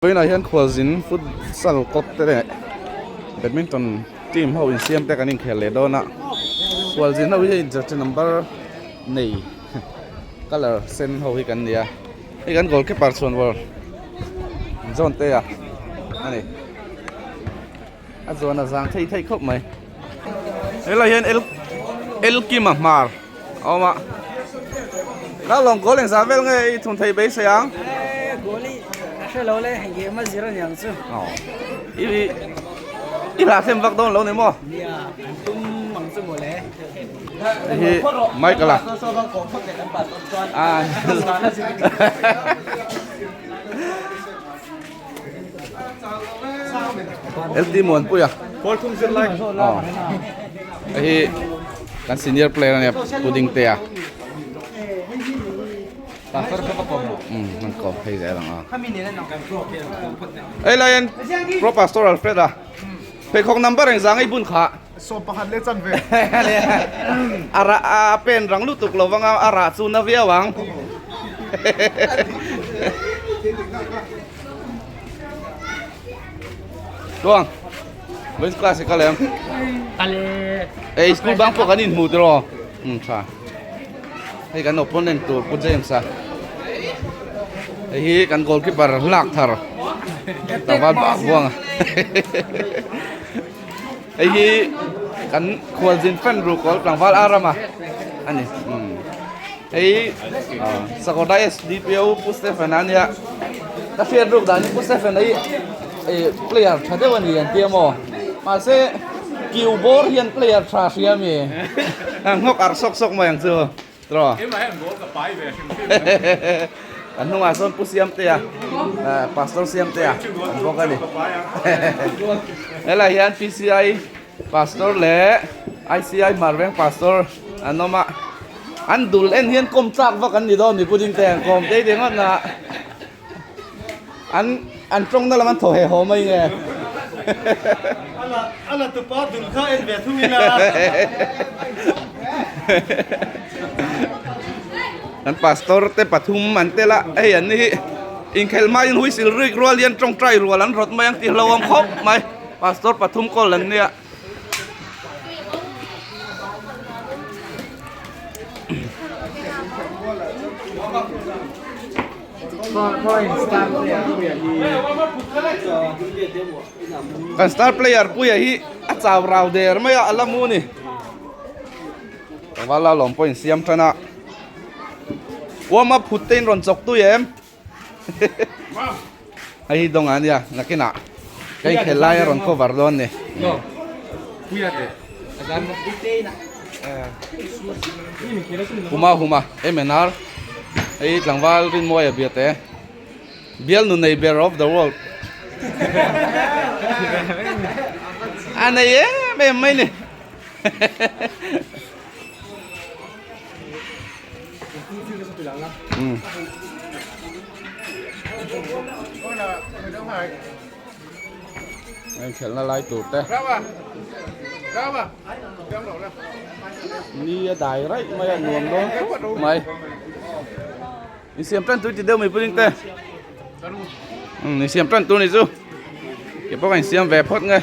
Vawiinah hian khualzin futsal kawt te leh badminton team ho insiam te kan inkhel leh dawn a khualzin ho hi hei jersey number nei colour sen ho hi kan ni a hei kan goal keeper chhuan bawr zawn te a ani a zawn a zang thei thei khawp mai helai hian el elkima hmar a awm a nau lawng goal engzah vel nge i thun thei beisei ang goal i a hre lo le game a zir aniang chu i i hlah thlem vak dawn lo ni maw nia an tum ang chu mawle hei hi Michael a LT Muanpuia aw hei hi kan senior player ania pudding te a umm an kawm phei zel ang a hei lai hian pro pastor Alfred a pheikhawk number engzah nge i bun kha a rah a pen rang lutuk lo vang a a rah chu na viau ang. Tuang Voice class i kal em? Kal e. Ei school bang pawh kan inhmu tiraw? Um tha. Hei kan opponent tur Pu James a. Hei hi kan goalkeeper lak thar. Tlangval bak buang a. Hei hi kan khualzin fan rukawl tlangval Aram a ani. Um. Hei Sakoda SDPO Pu Stephen a nia. Ka hriat ruk dan hi Pu Stephen a hi player tha deuh a ni an tia maw. Mahse kiu bawr hian player tha hria mi. A nghawk arh sawk sawk mai ang chu. Tiraw? Kan hnungah sawn Pu Siamtea Pastor Siamtea an bawk a ni. Helai hian PCI Pastor leh ICI Hmarveng Pastor an awm a. An dul en hian kawm chak vak an ni dawn mi pudding te an kawm tei tei ngawt na. An an tawng na lam an thaw he haw mai nge. A la tupa dul kha en ve thung ila. Kan pastor te pathum an tel a, hei an ni hi inkhel hmain huisil rik rual hian tawngtai rual an rawt mai ang tih hlauhawm khawp mai. Pastor pathum kawl an nia. Kan star player puia hi a chau rau der mai a a la mu ni. Tlangval la lawm pawh insiam tan a. Warm up phut te in rawn chawk tui em? Hei hi dawng a nia nakinah ka inkhel lai a rawn cover dawn ni. Huma huma MNR hei tlangval Rinmawia bia te bial nu nei ber of the world a nei em em mai ni. Khelhna lai tur te ni a dai raih mai a nuam dawn khawp mai insiam tan tur ti deuh mai pudding te insiam tan tur ni chu ke pawh ka insiam ve phawt nge.